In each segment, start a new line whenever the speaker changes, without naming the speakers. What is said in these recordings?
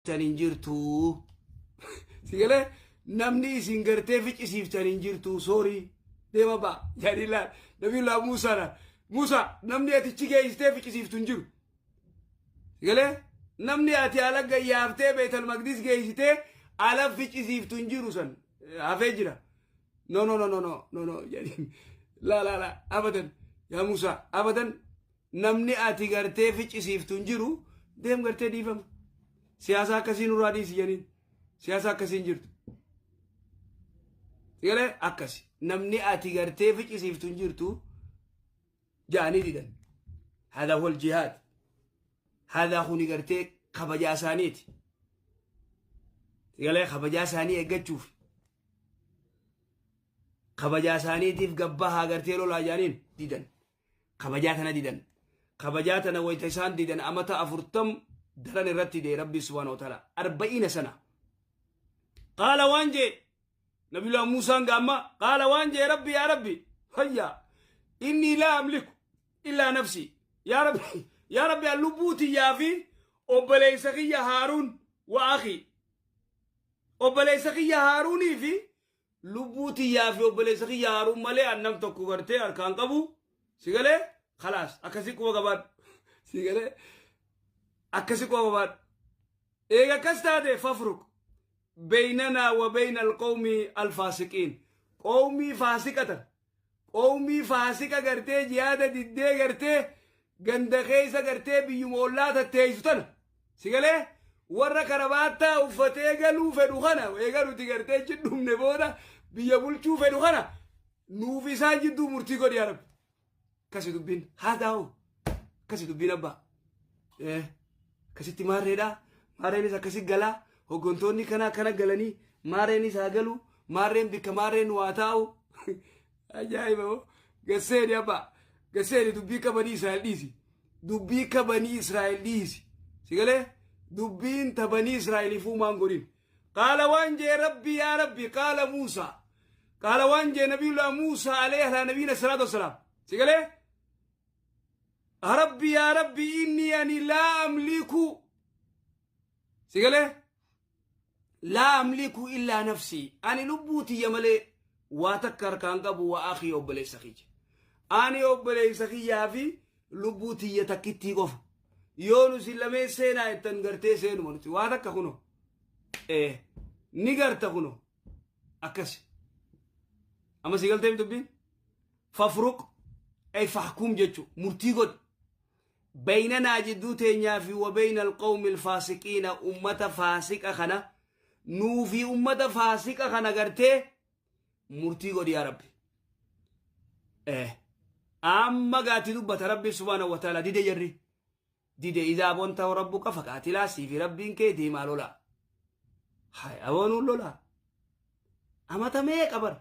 Tan hin jirtu. Si galee namni isin gartee ficcisiiftan hin jirtu, soorii deema ba'a jedhanii laal Nabiyullaa Muusaa. Muusaa, namni atichi geessitee ficcisiiftu hin jiru. Si galee namni ati ala gayyaaftee Beetal Maqdis geessitee ala ficcisiiftu hin jiru, san hafee jira. No, no, no, no, no, no, no jedhanii, laa laa laa, abadan yaa Muusaa, abadan, namni ati gartee ficcisiiftu hin jiru, deem gartee dhiifama. Siyaasa akkasii nurraa dhiisi jedhaniin. Siyaasa akkasii hin jirtu. Galee akkasi namni ati gartee ficcisiiftu hin jirtu ja'anii didan. Hada wal jihaad. Hada kuni gartee kabajaa isaaniiti. Galee kabajaa isaanii eeggachuuf. Kabajaa isaaniitiif gabbahaa gartee lolaa jedhaniin didan. Kabajaa tana didan. Kabajaa tana wayta isaan didan amata 40 daran irratti dee Rabbi subhaanahu wa ta'ala 40 sana. Qaala waan jee Nabiyullah Muusaan gaamma, qaala waan jee, Rabbi, yaa Rabbi, hayya, inni laa amliku illaa nafsi, yaa Rabbi, yaa Rabbi, an lubbuu tiyyaa fi obboleessa kiyya Haaruun, wa akhi, obboleessa kiyya Haaruunii fi lubbuu tiyyaa fi obboleessa kiyya Haaruun malee an nam tokko gartee harkaan qabu. Si galee? Khalaas, akkasii quba qabaadhu. Si galee? Akkasii quba qabaadhu. Eega akkas taate, fafruq beynanaa wa beyna alqawmi alfaasiqiin, qawmii faasiqa tan, qawmii faasiqa gartee jihaada diddee gartee ganda keessa gartee biyyuma ollaa tatteessu tana. Si galee? Warra karabaattaa uffatee galuu fedhu kana, eega nuti gartee achi dhumne booda biyya bulchuu fedhu kana, nuuf isaan jidduu murtii godhi yaa Rabbi. Akkasi dubbiin haa taa'u. Akkasi dubbiin abbaa. Akkasitti maarreedha. Maarreenis akkasi galaa. Hoggantoonni kana akkana galanii maarreenis haa galu. Maarreen bikka maarreen nu haa taa'u. Ajaa'iba hoo. Gasseeni abbaa. Gasseeni dubbii qabanii Israa'el dhiisi. Dubbii kabanii Israa'el dhiisi. Si galee? Dubbiin tabanii Israa'eliifuu maan godhin. Qaala waan jee, Rabbi, yaa Rabbi, qaala Muusaa. Qaala waan jee Nabiyullah Muusaa alayhi ala nabiyina salaatu wassalaam. Si galee? Rabbi, yaa Rabbi, inni ani laa amliku. Si galee? Laa amliku illaa nafsii. Ani lubbuu tiyya malee waa takka harkaan qabu, wa akhii, obboleessa kiyya. Ani obboleessa kiyyaa fi lubbuu tiyya takkittii qofa. Yoo nu si lameen seenaa jettan gartee seenuma nuti waa takka kuno. Ni garta kuno. Akkasi. Amma si galteef dubbiin? Fafruq ay fahkum jechu murtii godhi. Baynanaa, jidduu teenyaa fi, wa bayna alqawmi alfaasiqiina, ummata faasiqa kana, nuu fi ummata faasiqa kana gartee murtii godhi yaa Rabbi. Amma gaatti dubbata Rabbi subhaanahu wa ta'ala. Dide jarri. Dide idaa bonta rabbuka faqaatilaa, sii fi Rabbiin kee deemaa lolaa. Hay aboonuun lolaa. Amata meeqa bar?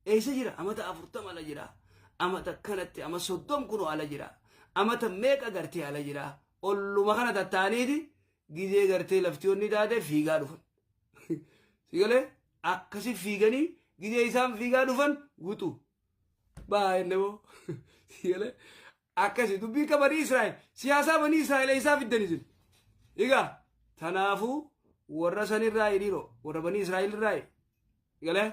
Eessa jira? Amata 40 ala jira. Amata kanatti ama 30 kunoo ala jira. Amata meeqa gartee ala jira. Olluma kana tattaaniiti gizee gartee lafti taate fiigaa dhufan. Si galee? Akkasi fiiganii gizee isaan fiigaa dhufan wuxu. Baay'ee moo. Si galee? Akkasi dubbii ka banii Israa'el, siyaasaa banii Israa'el eessaa fiddan isin? Egaa tanaafuu warra sanirraa hiriiroo warra banii Israa'el irraa galee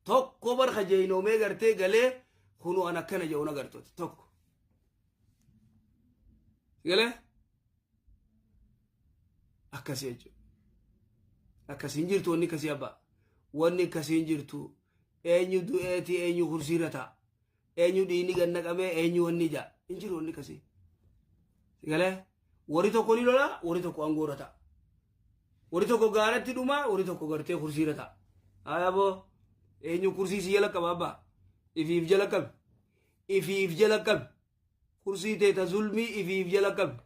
tokko barka jeeynoomee gartee galee kunoo an akkana jedhu agartooti tokko. Galee akkasii jechuudha. Akkasii hin jirtu wanni akkasii abbaa. Wanni akkasii hin jirtu. Eenyu du'eeti eenyu kursiirra ta'a. Eenyu dhiigni gad naqamee eenyu wanni ija. Hin jiru wanni akkasii. Galee warri tokko ni lola, warri tokko aangoorra ta'a. Warri tokko gaaratti dhumaa, warri tokko gartee kursiirra ta'a. Ayaboo eenyu kursii si jala qaba abbaa? Ifiif jala qabi. Ifiif jala qabi. Kursii teeta zulmii ifiif jala qabi.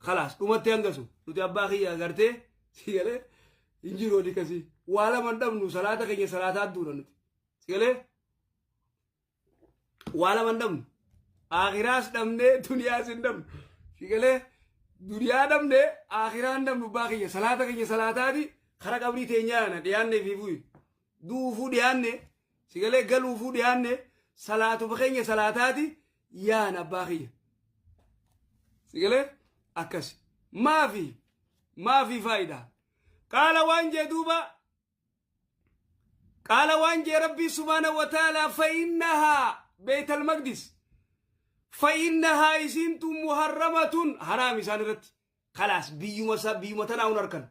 Khalaas, dhumatti hangasu. Nuti abbaa kiyya agartee si galee hin jiru wanni akkasii. Waa lama hin dhabnu, salaata keenya salaataa duuna nuti. Si galee waa lama hin dhabnu. Akhiraas dhabnee duniyaas hin dhabnu. Si galee duniyaa dhabnee akhiraa hin dhabnu abbaa kiyya, salaata keenya salaataati kara qabrii teenyaa na dhiyaanne fi duufuu dhiyaanne, si galee galuufuu dhiyaanne, salaatuma keenya salaataati yaan abbaa kiyya. Si galee akkas maafi Maafi faayidaa? Qaala waan jee duuba, qaala waan jee Rabbii subhaanahu wa ta'aalaa, fa'innahaa Beeytal Maqdis, fa'innahaa isiin tun muharramatun haraam isaan irratti. Kalaas, biyyuma isaa, biyyuma tanaa hun harkan.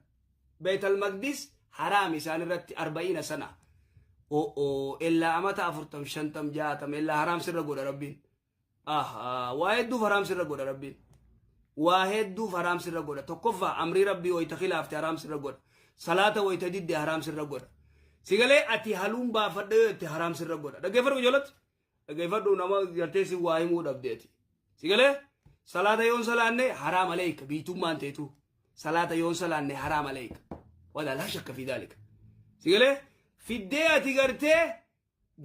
Beeytal Maqdis haraam isaan irratti 40 sana. O'oo, ellaa amata 40, 50, 60 ellaa haraam sirra godha Rabbiin. Ahaa, waa hedduuf haraam sirra godha Rabbiin. Waa hedduuf haraam sirra godha. Tokkoffaa, amrii Rabbii wayita khilaafte haraam sirra godha. Salaata wayita didde haraam sirra godha. Sigalee ati haluun baafadha yoo jette haraam sirra godha. Dhaggeeffadhu ijoolletti. Dhaggeeffadhu, nama gartee si waa himuu dhabdeeti. Sigalee salaata yoon salaanne haraam aleeyka biitummaan teetu. Salaata yoon salaanne haraam aleeyka. Wala laa shakka fi daalika. Sigalee fiddee ati gartee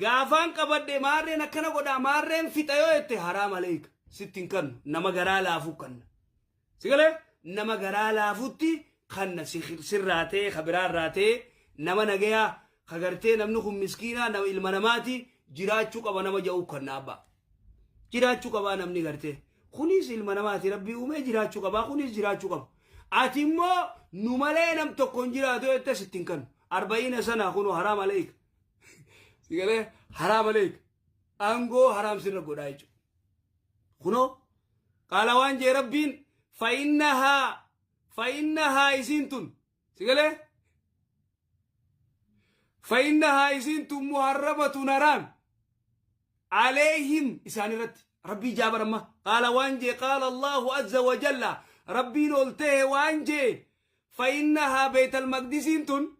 gaafaan qabadhe maarreen akkana godhaa maarreen fixa yoo jette haraam aleeyka, sitti hin kannu. Nama garaa laafuu kanna. Sigalee nama garaa laafutti kanna. Sirraa ta'e, ka biraarraa ta'e, nama nagayaa ka gartee namni kun miskiinaa, nama ilma namaati, jiraachuu qaba nama ja'uu kanna. Abbaa, jiraachuu qabaa namni gartee kunis ilma namaati, Rabbii uumee jiraachuu qabaa, kunis jiraachuu qaba. Ati immoo nu malee nam tokko hin jiraatu yoo jette sitti hin kannu. 40 sana kunoo haraam aleeyka. Sigalee haraam aleeyka. Aangoo haraam sirra godhaa jechuudha. Kunoo qaala waan jee Rabbiin, fa'innahaa isiin tun, sigalee fa'innahaa isiin tun muharramatun haraam aleeyhim isaan irratti. Rabbii jaabar amma qaala waan jee, qaala Allahu azza wa jalla, Rabbiin ol ta'e waan jee, fa'innahaa Beeytal Maqdisiin tun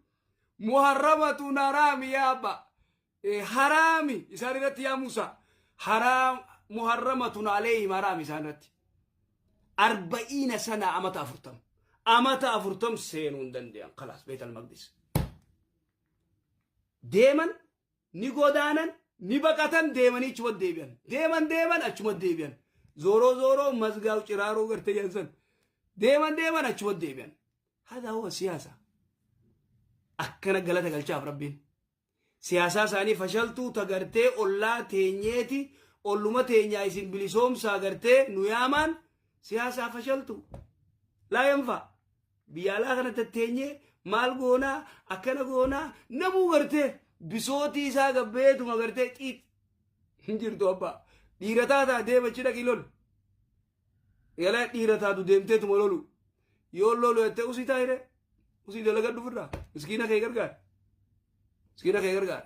muharramatun haraami yaa abba, haraami isaan irratti yaa Musa, haraam, muharramatun aleeyhim, haraami isaan irratti 40 sana, amata 40, amata 40 seenuu hin danda'an. Kalaas, Beeytal Maqdis deeman ni godaanan, ni baqatan, deemanii achuma deebi'an, deeman deeman achuma deebi'an, zooroo zooroo mazgaaw ciraaroo gartee jansan deeman deeman achuma deebi'an. Hadaa huwa siyaasa. Akkana galata galchaaf Rabbiin. Siyaasaa isaanii fashaltuu ta gartee ollaa teenyeeti, olluma teenyaa isin bilisoomsaa gartee nu yaamaan, siyaasaa fashaltu. Laa yanfaa. Biyya alaa kana tatteenyee maal goonaa, akkana goonaa, namuu gartee bisootii isaa gabbeetuma gartee xiix hin jirtu abbaa. Dhiira taataa deema achi dhaqii lolu. Galaa dhiira taatu deemteetuma lolu. Yoo lolu jettee usii taa'ire, usii dalagadhu ofirraa, miskiina kee gargaar. Miskiina kee gargaar.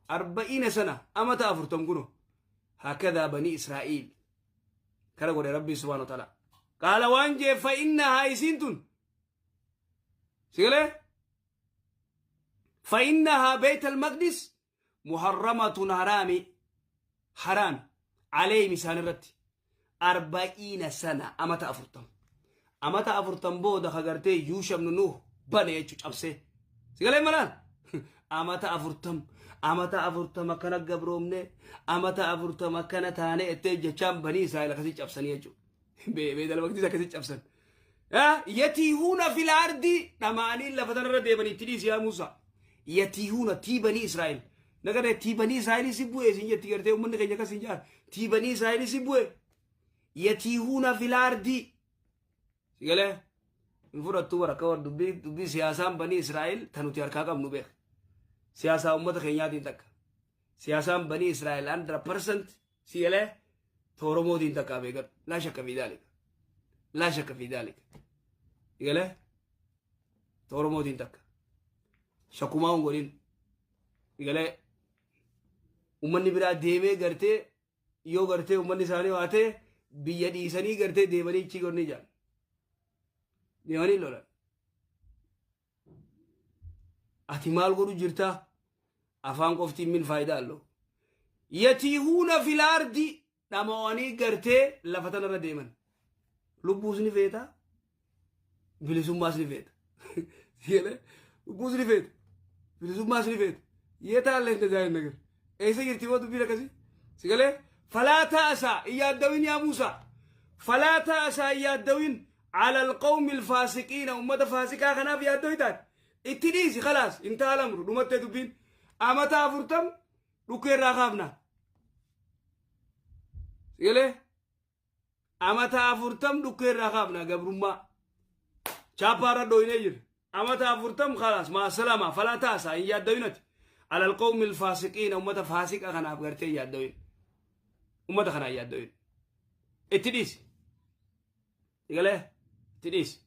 40 sana, amata 40 kuno. Hakadaa banii Israa'iil. Kana godhe Rabbii subhaanahu wa ta'ala. Qaala waan jee, fa'innahaa isiin tun. Sigalee? Fa'innahaa Beeyt al-Maqdis muharramatun haraami, haraami aleeyhim isaan irratti 40 sana, amata 40. Amata 40 booda ka gartee Yuusha ibnu Nuuh bane jechuu cabsee. Sigalee malaan? Amata 40, amata 40 akkana gabroomne, amata 40 akkana taane ettee jechaan banii Israa'el akkasii cabsanii jechuudha. Beeytal Maqdis akkasii cabsan. Yatiihuuna fil ardi, dhama'anii lafa tanarra deemanii itti dhiisi yaa Muusaa. Yatiihuuna tii banii Israa'el. Nagara tii banii Israa'elii si bu'e isin jetti gartee uummanni keenya akkas hin jaan. Tii banii Israa'elii si bu'e. Yatiihuuna fil ardi. Sigalee hin fudhattuu bara akka dubbii siyaasaan banii Israa'el tan nuti harkaa qabnu beek. Siyaasaa uummata keenyaatiin takka. Siyaasaan banii Israa'el 100% sigalee Oromootiin takkaa beekadhu. Laa shakka fi daalika. Laa shakka fi daalika. Sigalee Oromootiin takka. Shakkumaa hin godhin. Sigalee uummanni biraa deemee gartee yoo gartee uummanni isaanii waa ta'e biyya dhiisanii gartee deemanii ichi godhanii jaan. Deemanii lolan. Ati maal godhu jirtaa? Afaan qoftiin min faayidaa allo. Yatiihuuna fil ardi, dhama'anii gartee lafa tanarra deeman. Lubbuus ni feeta. Bilisummaas ni feeta. Lubbuus ni feeta. Bilisummaas ni feeta. Yeetaallee hin tajaajilne gar. Eessa jirti yoo dubbiin akkasii? Sigalee falaa ta'asaa hin yaaddawin yaa Muusaa. Falaa ta'asaa hin yaaddawin ala alqawmi alfaasiqiina, ummata faasiqaa kanaaf yaaddoo taate. Itti dhiisi, khalaas, intaha lamru, dhumattee dubbiin. Amata 40 dhukkee irraa kaafna. Sigalee amata 40 dhukkee irraa kaafna gabrummaa. Chaappaa irra dhooynee jira. Amata 40 khalaas maa salama falaa taasa hin yaaddawinati. Alal qawmi alfaasiqiina, ummata faasiqa kanaaf gartee hin yaaddawin. Ummata kanaa hin yaaddawin. Itti dhiisi. Galee itti dhiisi.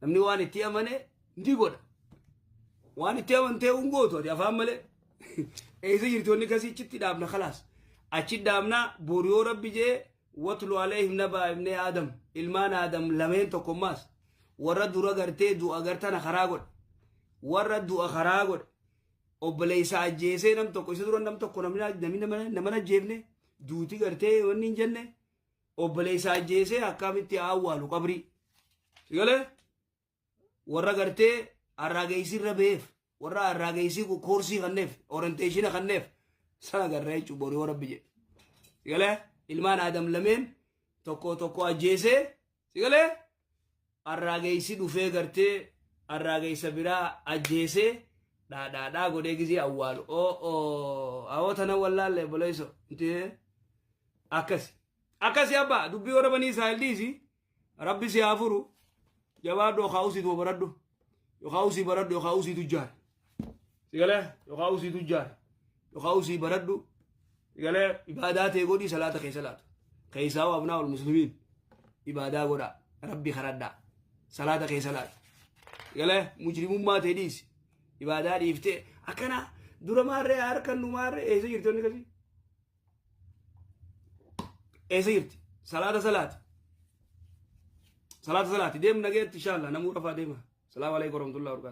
Namni waan itti amane ni godha. Waan itti amantee hin gootu ati afaan malee. Eessa jirti wanni kasii? Achitti dhaabna, khalaas. Achi dhaabna. Boru yoo Rabbi jee, watlu alayhim naba ibne Aadam, ilmaan Aadam lameen tokkommaas warra dura gartee du'a gartana karaa godhe. Warra du'a karaa godhe. Obboleessa ajjeesee nam tokko isa dura nam tokko namni nama ajjeefne duuti gartee wanni hin jenne obboleessa ajjeesee akkamitti awwaalu qabrii. Sigalee warra gartee arraageessii irra beef, warra arraageessii koorsii kanneef, orientation kanneef sana garra jechuun boru yoo Rabbi jedhe. Sigalee ilmaan Aadam lameen tokko tokko ajjeesee, sigalee arraageessi dhufee gartee arraageessa biraa ajjeesee dhaadhaadhaa godhee gizee awwaalu. Oo oo awoo tana wallaalle obboleesso akkasi. Akkasi abbaa dubbii warra banii Israa'el dhiisi. Rabbi si haa furu. Jabaadhu, yookaan usiitu baradhu. Yookaan usii baradhu, yookaan usii tujjaari. Sigalee yookaan usii tujjaari. Yookaan usii baradhu. Sigalee ibaadaa ta'e godhii, salaata keessa laatu. Keessaa waa abnaa ol muslimiin. Ibaadaa godhaa. Rabbi kadhadhaa. Salaata keessa laatu. Sigalee mujrimummaa ta'e dhiisi. Ibaadaa dhiiftee akkana dura maarree harkan nu maarree, eessa jirti wanni kasii? Eessa jirti? Salaata salaati. Salaata salaati. Deem nageetti, inshallah namuu rafaa deema. Salaamu alaikum warahmatullahi wabarakatuh.